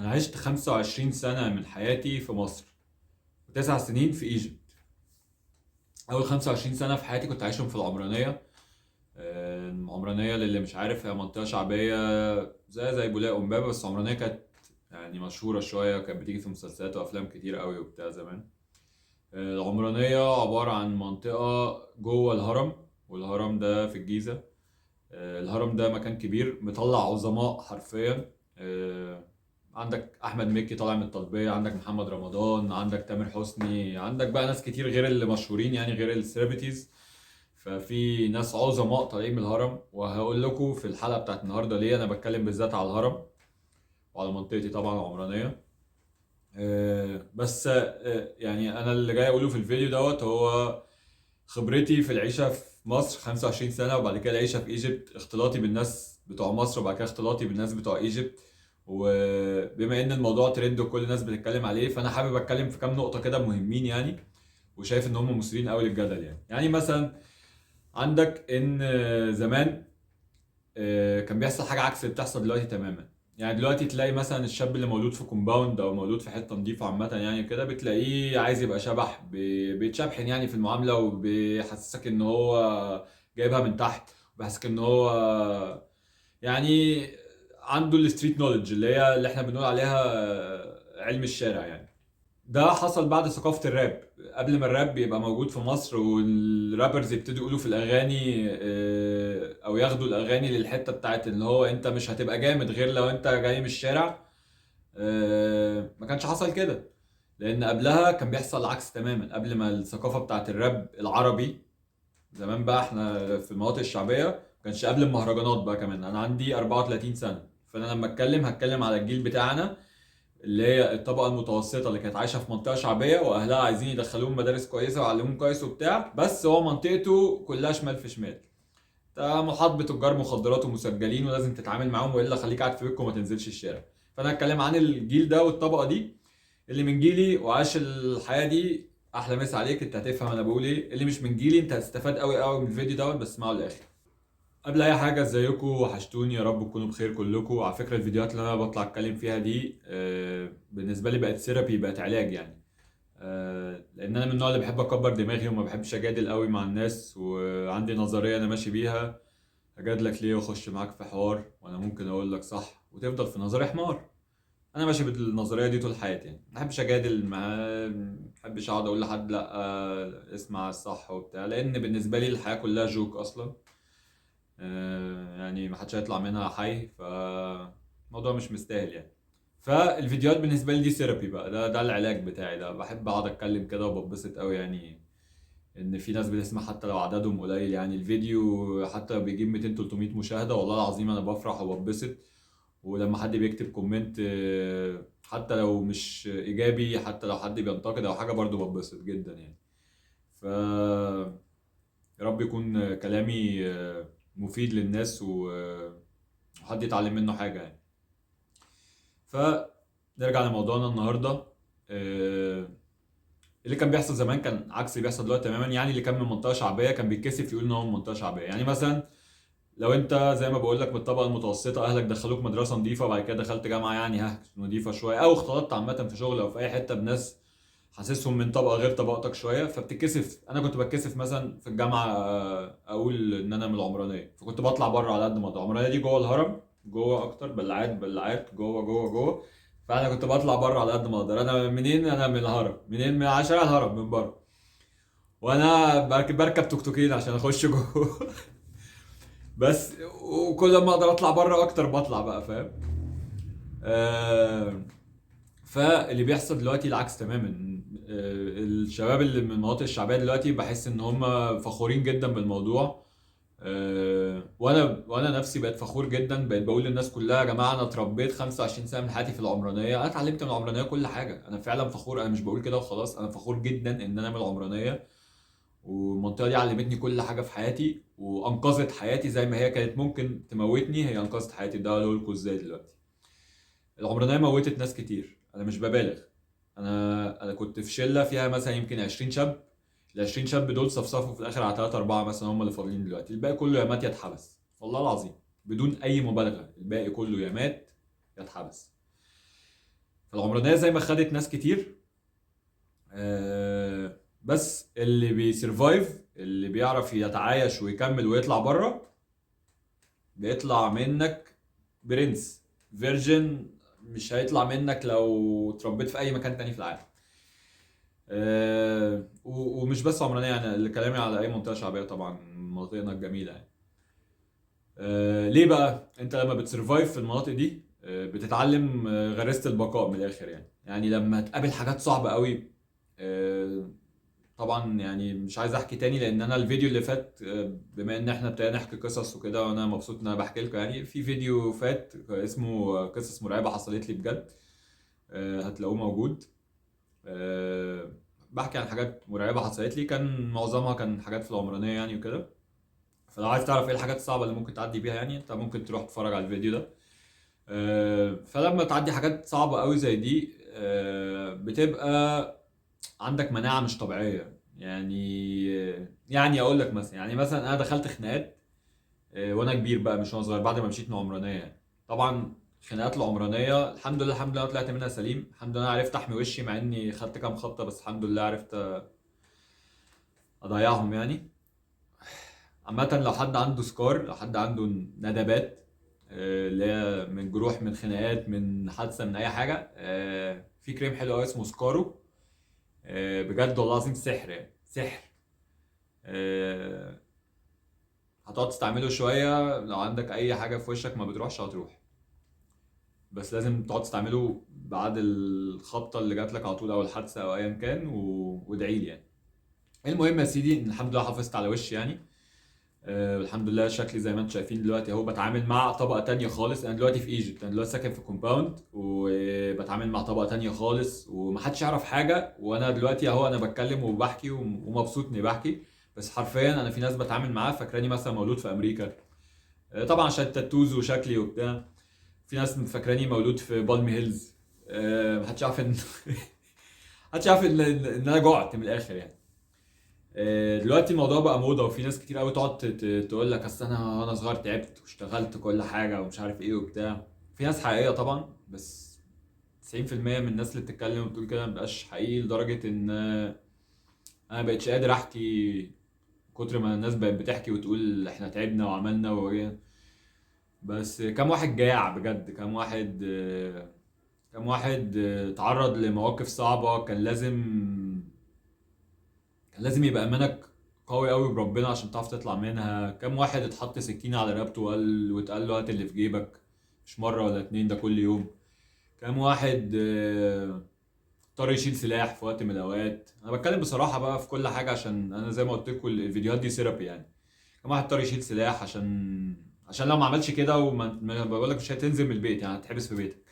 انا عشت 25 سنة من حياتي في مصر وتسع سنين في Egypt. اول 25 سنة في حياتي كنت عايشهم في العمرانية. العمرانية للي مش عارف هي منطقة شعبية زي بولاق وامبابة، بس العمرانية كانت يعني مشهورة شوية، كانت بتيجي في مسلسلات وافلام كتير قوي وبتاع زمان. العمرانية عبارة عن منطقة جوه الهرم، والهرم ده في الجيزة. الهرم ده مكان كبير مطلع عظماء حرفيا. عندك احمد مكي طالع من الطلبيه، عندك محمد رمضان، عندك تامر حسني، عندك بقى ناس كتير غير اللي مشهورين يعني غير ال celebrities. ففي ناس عظماء طالعين من الهرم، وهقول لكم في الحلقة بتاعت النهارده ليه انا بتكلم بالذات على الهرم وعلى منطقتي طبعا العمرانية. بس يعني انا اللي جاي اقوله في الفيديو دوت هو خبرتي في العيشة في مصر 25 سنة، وبعد كده العيشة في Egypt، اختلاطي بالناس بتوع مصر، وبعد كده اختلاطي بالناس بتوع Egypt. وبما ان الموضوع ترند وكل الناس بتتكلم عليه، فانا حابب اتكلم في كام نقطة كده مهمين يعني، وشايف ان هم مثيرين قوي للجدل يعني. يعني مثلا عندك ان زمان كان بيحصل حاجة عكس اللي بتحصل دلوقتي تماما. يعني دلوقتي تلاقي مثلا الشاب اللي مولود في compound او مولود في حتة نظيفة عامة يعني كده، بتلاقيه عايز يبقى شبح، بيتشبحن يعني في المعاملة، وبيحسسك ان هو جايبها من تحت، وبيحسسك ان هو يعني عنده ال street knowledge اللي هي اللي احنا بنقول عليها علم الشارع يعني. ده حصل بعد ثقافة الراب، قبل ما الراب يبقى موجود في مصر وال rappers يبتدوا يقولوا في الأغاني، أو ياخدوا الأغاني للحتة بتاعت إن هو أنت مش هتبقى جامد غير لو أنت جاي من الشارع. ما كانش حصل كده، لأن قبلها كان بيحصل العكس تماما. قبل ما الثقافة بتاعت الراب العربي زمان بقى، احنا في المناطق الشعبية ما كانش قبل المهرجانات بقى كمان. أنا عندي 34 سنة، فأنا لما أتكلم هتكلم على الجيل بتاعنا اللي هي الطبقة المتوسطة اللي كانت عايشة في منطقة شعبية وأهلها عايزين يدخلوهم مدارس كويسة ويعلموهم كويس وبتاع، بس هو منطقته كلها شمال في شمال، ده محاط بتجار مخدرات ومسجلين ولازم تتعامل معاهم وإلا خليك قاعد في بيتكم وما تنزلش الشارع. فأنا هتكلم عن الجيل ده والطبقة دي اللي من جيلي وعاش الحياة دي. أحلى مسا عليك، أنت هتفهم أنا بقول إيه. اللي مش من جيلي أنت هتستفاد قوي قوي من الفيديو دوت، بس اسمعه للآخر. قبل اي حاجة ازيكم، وحشتوني، يا رب تكونوا بخير كلكم. على فكرة الفيديوهات اللي انا بطلع اتكلم فيها دي، بالنسبة لي بقت therapy، بقت علاج يعني. لان انا من النوع اللي بحب اكبر دماغي وما بحبش اجادل قوي مع الناس، وعندي نظرية انا ماشي بيها، اجادلك ليه واخش معاك في حوار وانا ممكن اقول لك صح وتفضل في نظري حمار. انا ماشي بالنظريه دي طول حياتي يعني، ما بحبش اجادل معاه، ما بحبش اقعد اقول لحد لا، اسمع الصح وبتاع، لان بالنسبة لي الحياة كلها joke اصلا. يعني ما حدش هيطلع منها حي، فالموضوع مش مستاهل يعني. فالفيديوهات بالنسبة لي دي therapy بقى، ده العلاج بتاعي، ده بحب اقعد اتكلم كده وببسط قوي يعني، ان في ناس بتسمع حتى لو عددهم قليل يعني. الفيديو حتى لو بيجيب 200 300 مشاهده والله العظيم انا بفرح وببسط. ولما حد بيكتب comment، حتى لو مش ايجابي، حتى لو حد بينتقد او حاجة، برضو ببسط جدا يعني. ف يا رب يكون كلامي مفيد للناس وحد يتعلم منه حاجة يعني. فنرجع لموضوعنا النهاردة. اللي كان بيحصل زمان كان عكس اللي بيحصل دلوقتي تماما. يعني اللي كان من منطقة شعبية كان بيتكسف يقول ان هو من منطقة شعبية. يعني مثلا لو انت زي ما بقول لك من الطبقة المتوسطة، اهلك دخلوك مدرسة نظيفة، وبعد كده دخلت جامعة يعني نظيفة شوية، او اختلطت عامة في شغل او في اي حتة بناس حاسسهم من طبقة غير طبقتك شوية، فبتتكسف. أنا كنت بتكسف مثلا في الجامعة، أقول إن أنا من العمرانية، فكنت بطلع بره على قد ما أقدر. العمرانية دي جوه الهرم، جوه أكتر، بلعات بلعات جوه جوه جوه، فأنا كنت بطلع بره على قد ما أقدر. أنا منين؟ أنا من الهرم. منين؟ من شارع الهرم من بره، وأنا بركب توك توكين عشان أخش جوه. بس وكل ما أقدر أطلع بره أكتر بطلع بقى، فاهم؟ فاللي بيحصل دلوقتي العكس تماما. الشباب اللي من المناطق الشعبية دلوقتي بحس ان هم فخورين جدا بالموضوع. وانا نفسي بقيت فخور جدا، بقيت بقول للناس كلها يا جماعة انا اتربيت 25 سنة من حياتي في العمرانية، انا اتعلمت من العمرانية كل حاجة، انا فعلا فخور، انا مش بقول كده وخلاص، انا فخور جدا ان انا من العمرانية، والمنطقة دي علمتني كل حاجة في حياتي وانقذت حياتي. زي ما هي كانت ممكن تموتني، هي انقذت حياتي. ده هقول لكم ازاي دلوقتي. العمرانية موتت ناس كتير، انا مش ببالغ. انا كنت في شله فيها مثلا يمكن 20 شاب، ال 20 شاب دول صفصفوا في الاخر على 3 4 مثلا هم اللي فاضلين دلوقتي، الباقي كله يا مات يا اتحبس، والله العظيم بدون اي مبالغه، الباقي كله يا مات يا اتحبس. فالعمرانيه زي ما خدت ناس كتير، بس اللي بي survive، اللي بيعرف يتعايش ويكمل ويطلع بره، بيطلع منك برنس virgin، مش هيطلع منك لو اتربيت في اي مكان تاني في العالم. ومش بس عمرانيه يعني، اللي كلامي على اي منطقة شعبية طبعا، مناطقنا الجميلة يعني. ليه بقى؟ انت لما بت survive في المناطق دي، بتتعلم غريزة البقاء من الاخر يعني. يعني لما تقابل حاجات صعبة قوي، طبعا يعني مش عايز احكي تاني لان انا الفيديو اللي فات، بما ان احنا ابتدينا نحكي قصص وكده، وانا مبسوط ان انا بحكي لكم يعني، في فيديو فات اسمه قصص مرعبة حصلت لي بجد، هتلاقوه موجود. بحكي عن حاجات مرعبة حصلت لي، كان معظمها كان حاجات في العمرانية يعني وكده. فلو عايز تعرف ايه الحاجات الصعبة اللي ممكن تعدي بيها يعني، انت ممكن تروح تتفرج على الفيديو ده. فلما تعدي حاجات صعبة قوي زي دي، بتبقى عندك مناعة مش طبيعية يعني. يعني اقول لك مثلا، يعني مثلا انا دخلت خناقات، وانا كبير بقى، مش وانا صغير، بعد ما مشيت من عمرانيه يعني. طبعا خناقات العمرانية الحمد لله، الحمد لله طلعت منها سليم، الحمد لله عرفت احمي وشي مع اني خدت كام خبطه، بس الحمد لله عرفت اضيعهم يعني. عامة لو حد عنده سكار، لو حد عنده ندبات، اللي هي من جروح، من خناقات، من حادثه، من اي حاجة، في كريم حلو قوي اسمه سكارو، بجد والله العظيم سحر يعني، سحر. هتقعد تستعمله شوية، لو عندك اي حاجة في وشك ما بتروحش هتروح، بس لازم تقعد تستعمله بعد الخبطه اللي جات لك على طول، او الحادثة او ايا كان، وادعي لي يعني. المهم يا سيدي ان الحمد لله حافظت على وشي يعني، الحمد لله شكلي زي ما انتم شايفين دلوقتي اهو. بتعامل مع طبقه تانية خالص، انا دلوقتي في Egypt، انا دلوقتي ساكن في compound، وبتعامل مع طبقه تانية خالص ومحدش يعرف حاجة. وانا دلوقتي اهو انا بتكلم وبحكي ومبسوط اني بحكي، بس حرفيا انا في ناس بتعامل معاها فاكراني مثلا مولود في امريكا، طبعا عشان ال tattoos وشكلي وبتاع. في ناس فاكراني مولود في بالم هيلز، محدش يعرف ان محدش يعرف ان انا جعت من الاخر يعني. دلوقتي الموضوع بقى موضة، وفي ناس كتير قوي تقعد تقول لك اصل انا وانا صغير تعبت واشتغلت كل حاجة ومش عارف ايه وبتاع. في ناس حقيقية طبعا، بس 90% من الناس اللي بتتكلم وبتقول كده مبقاش حقيقي، لدرجة ان انا مبقتش قادر احكي كتر ما الناس بقت بتحكي وتقول احنا تعبنا وعملنا وإيه. بس كم واحد جاع بجد، كم واحد اتعرض لمواقف صعبة، كان لازم يبقى ايمانك قوي قوي بربنا عشان تعرف تطلع منها. كم واحد اتحط سكينة على رقبته واتقال له هات اللي في جيبك، مش مرة ولا اتنين، ده كل يوم. كم واحد اضطر يشيل سلاح في وقت من الاوقات. انا بتكلم بصراحة بقى في كل حاجة، عشان انا زي ما قلت لكم الفيديوهات دي therapy يعني. كم واحد اضطر يشيل سلاح عشان لو ما عملش كده وما ما بقول لك مش هتنزل من البيت يعني، هتحبس في بيتك.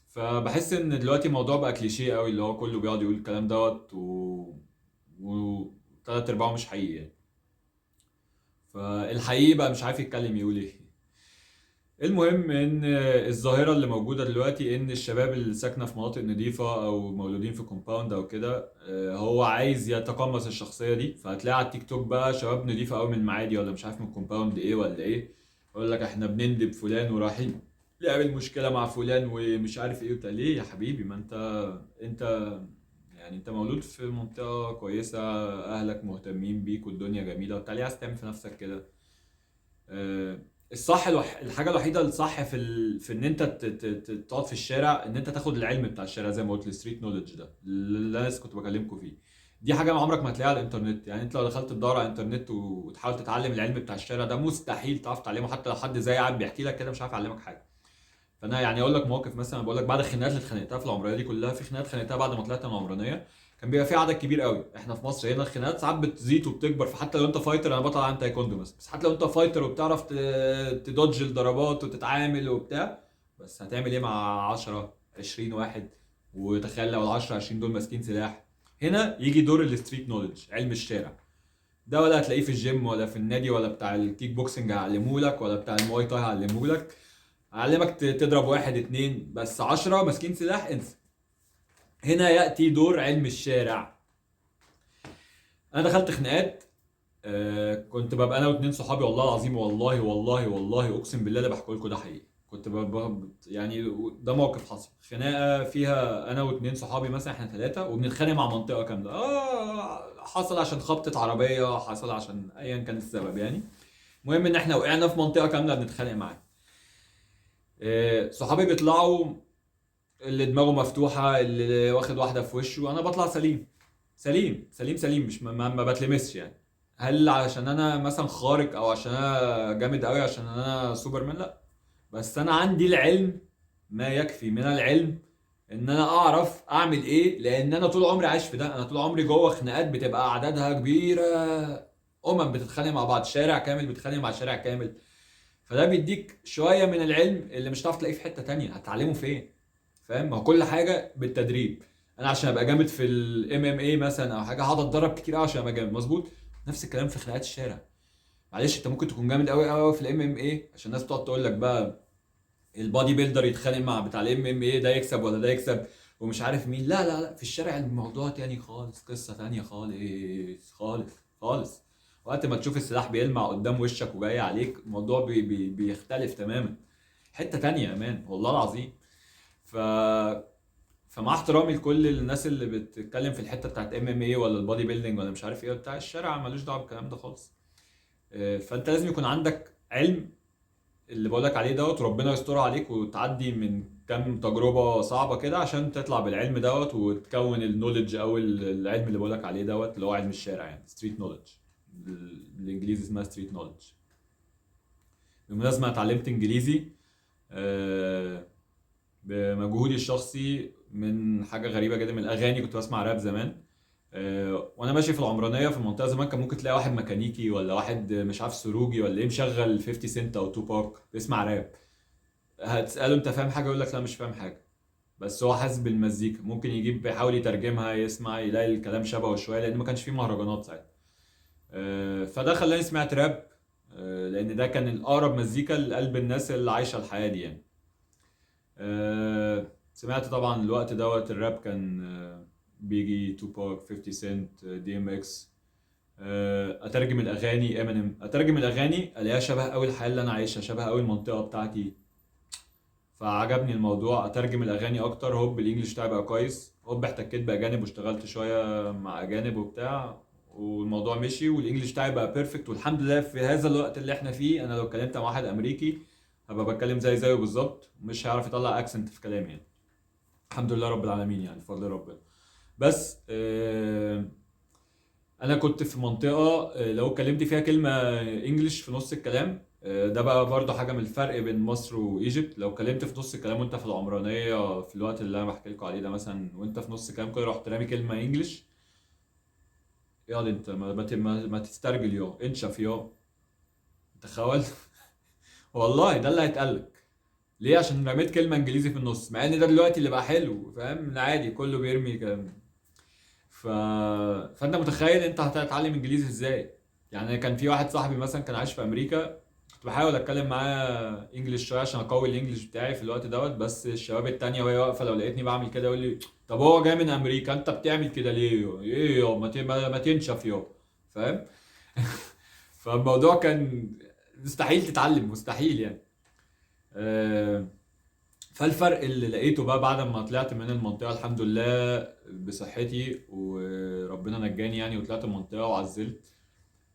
فبحس ان دلوقتي الموضوع بقى كليشيه قوي، اللي هو كله بيقعد يقول الكلام دوت و تلات ارباعه مش حقيقي يعني. فالحقيقي بقى مش عارف يتكلم يقول ايه. المهم ان الظاهرة اللي موجودة دلوقتي ان الشباب اللي ساكنة في مناطق نظيفة او مولودين في compound او كده، هو عايز يتقمص الشخصية دي. فهتلاقي على التيك توك بقى شباب نظيفة قوي من المعادي ولا مش عارف من ال compound ايه ولا ايه، يقول لك احنا بنندب فلان ورايحين نعمل مشكلة مع فلان ومش عارف ايه وبتاع. ليه يا حبيبي؟ ما انت مولود في منطقة كويسة، اهلك مهتمين بيك والدنيا جميلة وبتاع، ليه عايز تعمل في نفسك كده؟ الصح الحاجة الوحيدة الصح في ان انت تقعد في الشارع، ان انت تاخد العلم بتاع الشارع زي ما قلت، ال street knowledge ده اللي انا لسه كنت بكلمكم فيه. دي حاجة ما عمرك ما هتلاقيها على الانترنت يعني. انت لو دخلت تدور على الانترنت وتحاول تتعلم العلم بتاع الشارع ده مستحيل تعرف تتعلمه، حتى لو حد زي قاعد بيحكي لك كده مش عارف يعلمك حاجة. فانا اقول لك موقف مثلا، بقول لك بعد الخناقات اللي اتخانقتها في العمرانية دي كلها، في خناقات خانقتها بعد ما طلعت من العمرانية كان بيبقى في عدد كبير قوي. احنا في مصر هنا الخناقات ساعات بتزيد وبتكبر، فحتى لو انت fighter، انا بطلع عن تايكوندو مثلا، بس حتى لو انت fighter وبتعرف ت dodge الضربات وتتعامل وبتاع، بس هتعمل ايه مع 10 20 واحد؟ وتخيل لو ال 10 20 دول ماسكين سلاح. هنا يجي دور ال street knowledge، علم الشارع ده، ولا هتلاقيه في الجيم ولا في النادي ولا بتاع الكيك بوكسنج هيعلمهولك ولا بتاع المواي تاي هيعلمهولك. هعلمك تضرب 1 2، بس 10 ماسكين سلاح انسى. هنا يأتي دور علم الشارع. أنا دخلت خناقات، كنت ببقى أنا واتنين صحابي، والله العظيم والله والله والله أقسم بالله اللي بحكي لكم ده حقيقي. كنت يعني ده موقف حصل، خناقه فيها انا واتنين صحابي مثلا، احنا ثلاثة وبنتخانق مع منطقة كاملة. حصل عشان خبطه عربية، حصل عشان ايا كان السبب يعني. المهم ان احنا وقعنا في منطقة كاملة بنتخانق معاها. صحابي بيطلعوا اللي دماغه مفتوحة، اللي واخد واحدة في وشه، انا بطلع سليم سليم سليم سليم، مش ما بتلمسش يعني. هل عشان انا مثلا خارق او عشان انا جامد قوي عشان انا سوبرمان؟ لا، بس انا عندي العلم، ما يكفي من العلم ان انا اعرف اعمل ايه، لان انا طول عمري عايش في ده. انا طول عمري جوه خناقات بتبقى اعدادها كبيرة، بتتخانق مع بعض، شارع كامل بيتخانق مع شارع كامل. فده بيديك شوية من العلم اللي مش هتعرف تلاقيه في حتة تانية. هتتعلمه فين؟ فاهم؟ ما هو كل حاجة بالتدريب. انا عشان ابقى جامد في ال MMA مثلا او حاجة، هقعد اتدرب كتير قوي عشان ابقى جامد، مظبوط؟ نفس الكلام في خناقات الشارع. معلش، انت ممكن تكون جامد قوي قوي في ال MMA، عشان الناس بتقعد تقول لك بقى ال bodybuilder يتخانق مع بتاع ال MMA، ده يكسب ولا ده يكسب ومش عارف مين. لا لا لا، في الشارع الموضوع تاني خالص، قصة تانية خالص خالص خالص. وقت ما تشوف السلاح بيلمع قدام وشك وجاي عليك، الموضوع بي بي بيختلف تماما، حتة تانية يا man والله العظيم. فمع احترامي لكل الناس اللي بتتكلم في الحتة بتاعت MMA ولا ال bodybuilding ولا مش عارف ايه بتاع الشارع، ملوش دعوه بالكلام ده خالص. فانت لازم يكون عندك علم اللي بقولك عليه دوت، وربنا يسترها عليك وتعدي من كام تجربه صعبة كده عشان تطلع بالعلم دوت وتكون ال knowledge او العلم اللي بقولك عليه دوت، اللي هو علم الشارع يعني، street knowledge بالانجليزي اسمها street knowledge. بالمناسبة اتعلمت انجليزي بمجهودي الشخصي من حاجة غريبة جدا، من الاغاني. كنت بسمع راب زمان، وانا ماشي في العمرانية في المنطقة زمان، كان ممكن تلاقي واحد ميكانيكي ولا واحد مش عارف سروجي ولا ايه مشغل 50 سنت او توباك بيسمع راب. هتساله انت فاهم حاجة؟ يقول لك لا مش فاهم حاجة، بس هو حاسس بالمزيكا، ممكن يجيب بيحاول يترجمها، يسمع يلاقي الكلام شبهه شوية، لان ما كانش فيه مهرجانات ساعتها. فده خلاني سمعت راب، لان ده كان الاقرب مزيكا لقلب الناس اللي عايشه الحياة دي يعني. سمعت طبعا الوقت دوت الراب كان بيجي توباك، 50 سنت، DMX. اترجم الاغاني امينيم، اترجم الاغاني الاقيها شبه قوي الحياة اللي انا عايشها، شبه قوي المنطقة بتاعتي، فعجبني الموضوع. اترجم الاغاني اكتر، هوب ال English بتاعي بقى كويس، هوب احتكيت باجانب واشتغلت شوية مع اجانب وبتاع، والموضوع مشي وال English بتاعي بقى perfect والحمد لله. في هذا الوقت اللي احنا فيه، انا لو اتكلمت مع واحد امريكي هبقى بتكلم زيه بالظبط، مش هيعرف يطلع accent في كلامي يعني. الحمد لله رب العالمين يعني، بفضل ربنا. بس انا كنت في منطقة، لو اتكلمت فيها كلمة English في نص الكلام، ده بقى برضو حاجة من الفرق بين مصر و Egypt. لو اتكلمت في نص الكلام وانت في العمرانية في الوقت اللي انا بحكي لكم عليه ده مثلا، وانت في نص الكلام كده رحت رامي كلمة English، يلا انت ما تسترجل يا انشف يا تخيل والله ده اللي هيتقالك. ليه؟ عشان رميت كلمة انجليزي في النص، مع ان ده دلوقتي اللي بقى حلو، فاهم؟ عادي كله بيرمي كلام. فانت متخيل انت هتتعلم انجليزي ازاي؟ يعني كان في واحد صاحبي مثلا كان عايش في امريكا، كنت بحاول اتكلم معاه English شوية عشان اقوي ال English بتاعي في الوقت دوت، بس الشباب التانية وهي واقفة لو لقيتني بعمل كده يقول لي طب هو جاي من امريكا انت بتعمل كده ليه؟ ايه يا ما تنشف يا، فاهم؟ فالموضوع كان مستحيل تتعلم، مستحيل يعني. فالفرق اللي لقيته بقى بعد ما طلعت من المنطقة الحمد لله بصحتي وربنا نجاني يعني، وطلعت المنطقة وعزلت.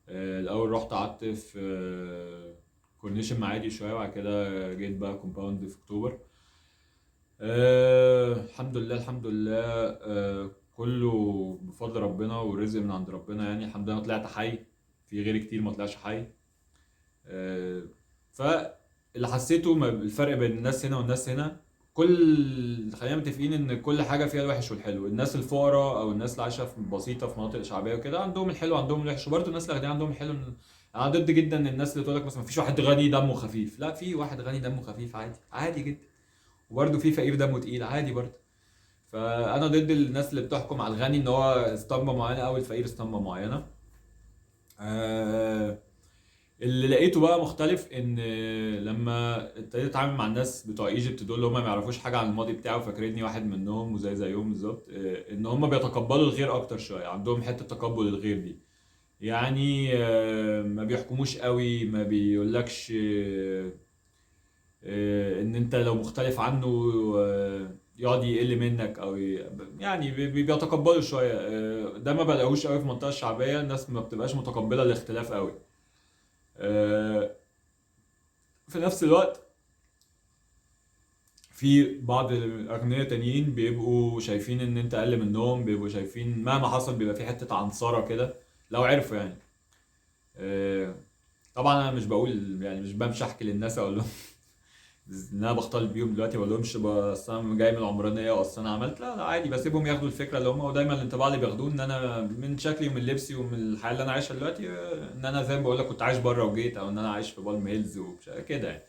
الأول رحت قعدت في كورنيش المعادي شوية، وبعد كده جيت بقى compound في أكتوبر. الحمد لله، الحمد لله، كله بفضل ربنا ورزق من عند ربنا يعني. الحمد لله طلعت حي، في غيري كتير ما طلعش حي. فاللي حسيته الفرق بين الناس هنا والناس هنا، خلينا متفقين ان كل حاجة فيها الوحش والحلو. الناس الفقراء او الناس اللي عايشه في بسيطة في مناطق شعبية وكده عندهم الحلو عندهم الوحش، وبرده الناس الاغنياء عندهم الحلو. انا ضد جدا الناس اللي تقول لك مثلا مفيش واحد غني دمه خفيف، لا في واحد غني دمه خفيف عادي، عادي جدا، وبرده في فقير دمه تقيل عادي برده. فانا ضد الناس اللي بتحكم على الغني ان هو اسطمبه معينة او الفقير اسطمبه معينة. اللي لقيته بقى مختلف ان لما ابتديت اتعامل مع الناس بتوع ايجيبت دول اللي هم ما يعرفوش حاجة عن الماضي بتاعه، فاكريني واحد منهم وزي زيهم بالظبط، ان هم بيتقبلوا الغير اكتر شوية، عندهم حتة تقبل الغير دي يعني. ما بيحكموش قوي، ما بيقولكش، ان انت لو مختلف عنه يقعد يقل منك او يعني بيتقبله شوية. ده ما بلاقيهوش قوي في المنطقة الشعبية، الناس ما بتبقاش متقبله الاختلاف قوي. في نفس الوقت في بعض الاغنياء تانيين بيبقوا شايفين ان انت اقل منهم، بيبقوا شايفين مهما حصل بيبقى في حتة عنصره كده لو عرفوا يعني. طبعا انا مش بقول يعني، مش بمشي احكي للناس اقول لهم ان انا بختلط بيهم دلوقتي، بقول لهمش بس انا جاي من العمرانية واصل انا عملت، لا لا عادي، بسيبهم ياخدوا الفكرة اللي هم، ودايما الانطباع اللي بياخدوه ان انا من شكلي ومن لبسي ومن الحياة اللي انا عايشها دلوقتي، ان انا زي ما بقول لك كنت عايش بره وجيت، او ان انا عايش في بالم هيلز كده يعني،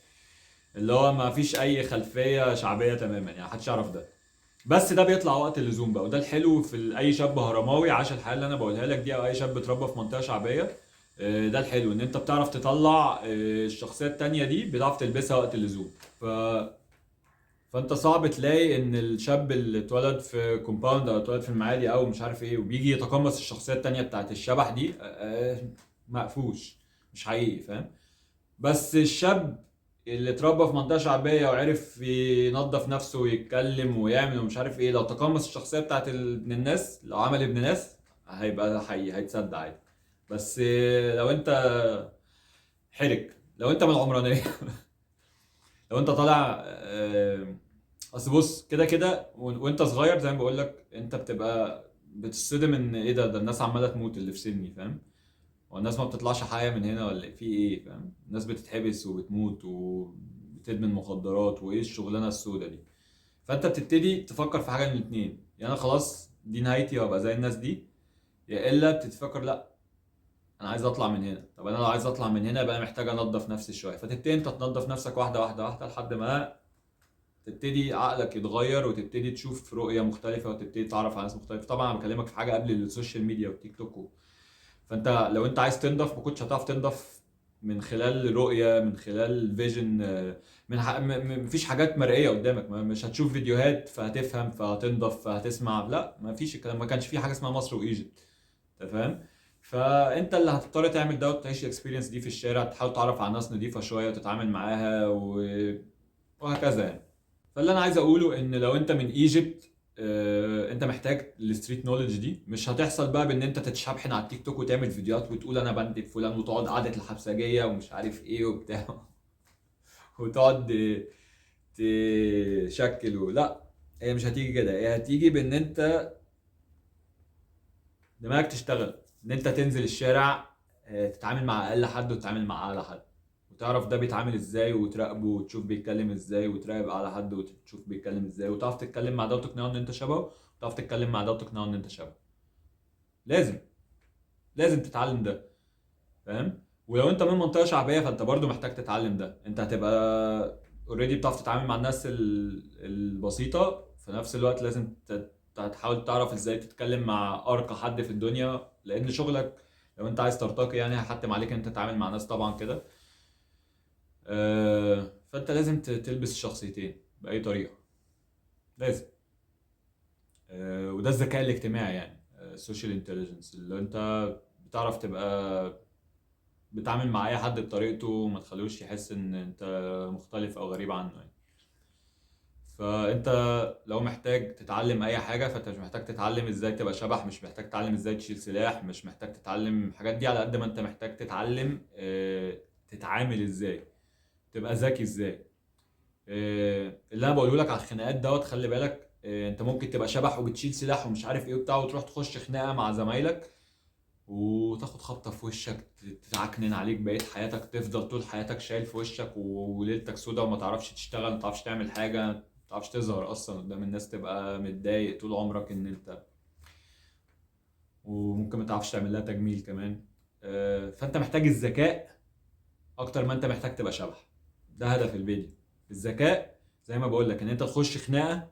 اللي هو ما فيش اي خلفية شعبية تماما يعني، محدش يعرف ده. بس ده بيطلع وقت اللزوم بقى، وده الحلو في اي شاب هرماوي عاش الحياة اللي انا بقولها لك دي، او اي شاب اتربى في منطقة شعبية. ده الحلو ان انت بتعرف تطلع الشخصية التانية دي، بتعرف تلبسها وقت اللزوم. فانت صعب تلاقي ان الشاب اللي اتولد في compound او اتولد في المعادي او مش عارف ايه وبيجي يتقمص الشخصية التانية بتاعت الشبح دي، مقفوش، مش حقيقي، فاهم؟ بس الشاب اللي اتربى في منطقة شعبية وعرف ينظف نفسه ويتكلم ويعمل ومش عارف ايه، لو تقمص الشخصية بتاعت ابن الناس، لو عمل ابن ناس هيبقى حقيقي، هيتصدق عادي. بس لو انت حرك، لو انت من العمرانية، لو انت طالع، اصل بص كده كده وانت صغير زي ما بقول لك انت بتبقى بتصدم ان ايه ده، ده الناس عماله تموت اللي في سني، فاهم؟ والناس ما بتطلعش حياة من هنا ولا في ايه، فاهم؟ الناس بتتحبس وبتموت وبتدمن مخدرات وايه الشغلانة السودة دي. فانت بتبتدي تفكر في حاجة من الاتنين، يا انا خلاص دي نهايتي وابقى زي الناس دي، يا الا بتتفكر لا انا عايز اطلع من هنا. طب انا لو عايز اطلع من هنا بقى محتاج انظف نفسي شوية، فتبتدي انت تنظف نفسك واحدة واحدة واحدة لحد ما تبتدي عقلك يتغير وتبتدي تشوف رؤية مختلفة وتبتدي تعرف على ناس مختلفة. طبعا انا بكلمك في حاجة قبل ال social media والتيك توك فانت لو انت عايز تنضف ما كنتش هتعرف تنضف من خلال رؤية، من خلال vision، مفيش حاجات مرئية قدامك، مش هتشوف فيديوهات فهتفهم فهتنضف فهتسمع، لا مفيش الكلام، ما كانش في حاجة اسمها مصر و Egypt، انت فاهم؟ فانت اللي هتضطر تعمل ده وتعيش ال experience دي في الشارع، تحاول تعرف على ناس نضيفه شوية وتتعامل معاها وهكذا يعني. فاللي انا عايز اقوله ان لو انت من Egypt، انت محتاج ال street knowledge دي. مش هتحصل بقى بان انت تتشبحن على التيك توك وتعمل فيديوهات وتقول انا بندب فلان وتقعد قعدة الحبسجيه ومش عارف ايه وبتاع وتقعد تشكل لا، هي مش هتيجي كده، هي هتيجي بان انت دماغك تشتغل، ان انت تنزل الشارع، تتعامل مع اقل حد وتتعامل مع اعلى حد، وتعرف ده بيتعامل ازاي وتراقبه وتشوف بيتكلم ازاي، وتراقب اعلى حد وتشوف بيتكلم ازاي، وتعرف تتكلم مع ده وتقنعه ان انت شبهه، وتعرف تتكلم مع ده وتقنعه ان انت شبهه. لازم تتعلم ده، فاهم؟ ولو انت من منطقة شعبية فانت برضو محتاج تتعلم ده. انت هتبقى already بتعرف تتعامل مع الناس البسيطة، في نفس الوقت لازم تحاول تعرف ازاي تتكلم مع ارقى حد في الدنيا، لان شغلك لو انت عايز ترتقي يعني هيحتم عليك ان انت تتعامل مع ناس طبعا كده. فانت لازم تلبس الشخصيتين باي طريقه، لازم. وده الذكاء الاجتماعي يعني، ال social intelligence، اللي انت بتعرف تبقى بتعامل مع اي حد بطريقته وما تخلوش يحس ان انت مختلف او غريب عنه يعني. فانت لو محتاج تتعلم اي حاجة فانت مش محتاج تتعلم ازاي تبقى شبح، مش محتاج تتعلم ازاي تشيل سلاح، مش محتاج تتعلم الحاجات دي، على قد ما انت محتاج تتعلم تتعامل ازاي، تبقى ذكي ازاي. اللي انا بقوله لك على الخناقات دوت، خلي بالك، انت ممكن تبقى شبح وبتشيل سلاح ومش عارف ايه وبتاع، وتروح تخش خناقه مع زمايلك وتاخد خبطه في وشك تتعكنن عليك بقية حياتك، تفضل طول حياتك شايل في وشك وليلتك سودا، وما تعرفش تشتغل، ما تعرفش تعمل حاجة، ما تعرفش تظهر اصلا قدام الناس، تبقى متضايق طول عمرك ان انت، وممكن ما تعرفش تعمل لها تجميل كمان. فانت محتاج الذكاء اكتر ما انت محتاج تبقى شبح. ده هدف الفيديو، الذكاء زي ما بقول لك ان انت تخش خناقه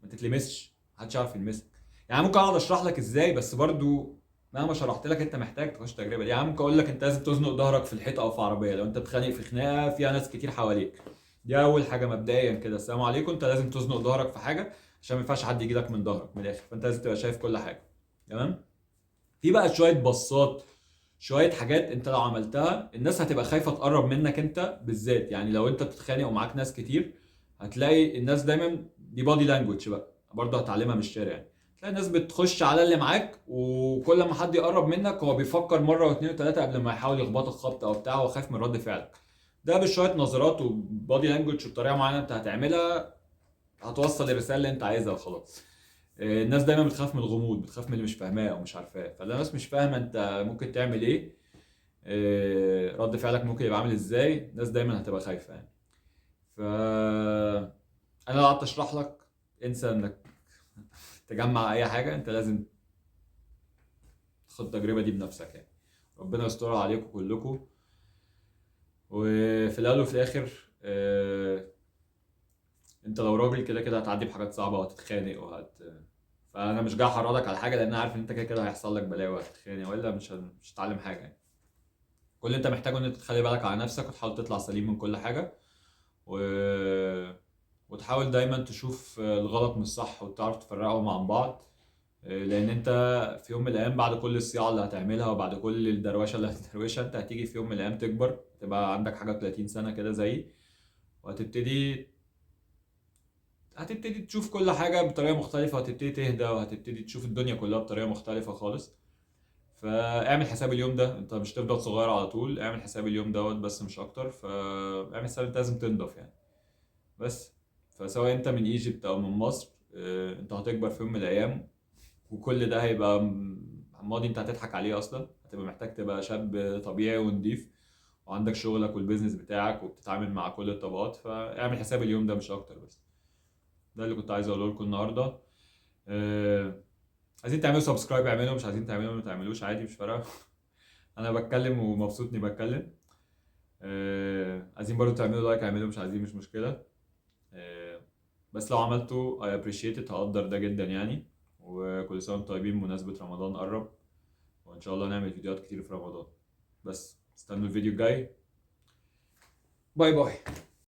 ما تتلمسش، محدش يعرف يلمسك. يعني ممكن اقعد اشرح لك ازاي، بس برضو مهما شرحت لك انت محتاج تخش تجربه دي. يعني ممكن اقول لك انت لازم تزنق ظهرك في الحيطة او في عربية لو انت بتخانق في خناقه فيها ناس كتير حواليك، دي اول حاجة مبدئيا كده، السلام عليكم، انت لازم تزنق ظهرك في حاجة عشان ما ينفعش حد يجي لك من ظهرك من الاخر، فانت لازم تبقى شايف كل حاجة، تمام؟ في بقى شوية بصات، شوية حاجات انت لو عملتها الناس هتبقى خايفة تقرب منك انت بالذات. يعني لو انت بتتخانق ومعاك ناس كتير، هتلاقي الناس دايما دي body language بقى برضه هتعلمها من الشارع يعني، تلاقي الناس بتخش على اللي معاك، وكل ما حد يقرب منك هو بيفكر مرة واثنين وثلاثة قبل ما يحاول يخبطك خبطه او بتاع، هو خايف من رد فعلك. ده بشوية نظرات و body language وبطريقة معينة انت هتعملها هتوصل الرسالة اللي انت عايزها وخلاص. الناس دايما بتخاف من الغموض، بتخاف من اللي مش فاهماه او مش عارفاه، فلو الناس مش فاهمه انت ممكن تعمل ايه، رد فعلك ممكن يبقى عامل ازاي، الناس دايما هتبقى خايفة يعني. ف انا لو قعدت اشرح لك انسى انك تجمع اي حاجة، انت لازم تاخد التجربة دي بنفسك يعني. ربنا يسترها عليكم كلكم. وفي الاول وفي الاخر، انت لو راجل كده كده هتعدي بحاجات صعبة وهتتخانق فانا مش جاي احرضك على حاجة، لان انا عارف ان انت كده كده هيحصل لك بلاوي وهتتخانق، والا مش هتتعلم حاجة يعني. كل اللي انت محتاجه ان انت تخلي بالك على نفسك وتحاول تطلع سليم من كل حاجة، وتحاول دايما تشوف الغلط من الصح وتعرف تفرقهم عن بعض، لان انت في يوم من الايام بعد كل الصياعه اللي هتعملها وبعد كل الدروشه اللي هتدروشها، انت هتيجي في يوم من الايام تكبر، تبقى عندك حاجة 30 سنة كده زيي، وهتبتدي تشوف كل حاجة بطريقة مختلفة، وهتبتدي تهدى، وهتبتدي تشوف الدنيا كلها بطريقة مختلفة خالص. فاعمل حساب اليوم ده، انت مش تفضل صغير على طول، اعمل حساب اليوم دوت بس مش اكتر. فاعمل حساب انت لازم تنضف يعني بس. فسواء انت من Egypt او من مصر، انت هتكبر في يوم من الايام، وكل ده هيبقى ماضي انت هتضحك عليه اصلا. هتبقى محتاج تبقى شاب طبيعي ونضيف، وعندك شغلك وال business بتاعك، وبتتعامل مع كل الطبقات. فاعمل حساب اليوم ده مش اكتر بس. ده اللي كنت عايز اقوله لكم النهارده. عايزين تعملوا subscribe اعملوا، مش عايزين تعملوا ما تعملوش عادي، مش فارقه. انا بتكلم ومبسوط اني بتكلم. عايزين برضو تعملوا like اعملوا، مش عايزين مش مشكلة. بس لو عملتوا I appreciate it، هقدر ده جدا يعني. وكل سنة وانتم طيبين، بمناسبة رمضان قرب، وان شاء الله نعمل فيديوهات كتير في رمضان. بس استنوا الفيديو الجاي. bye bye.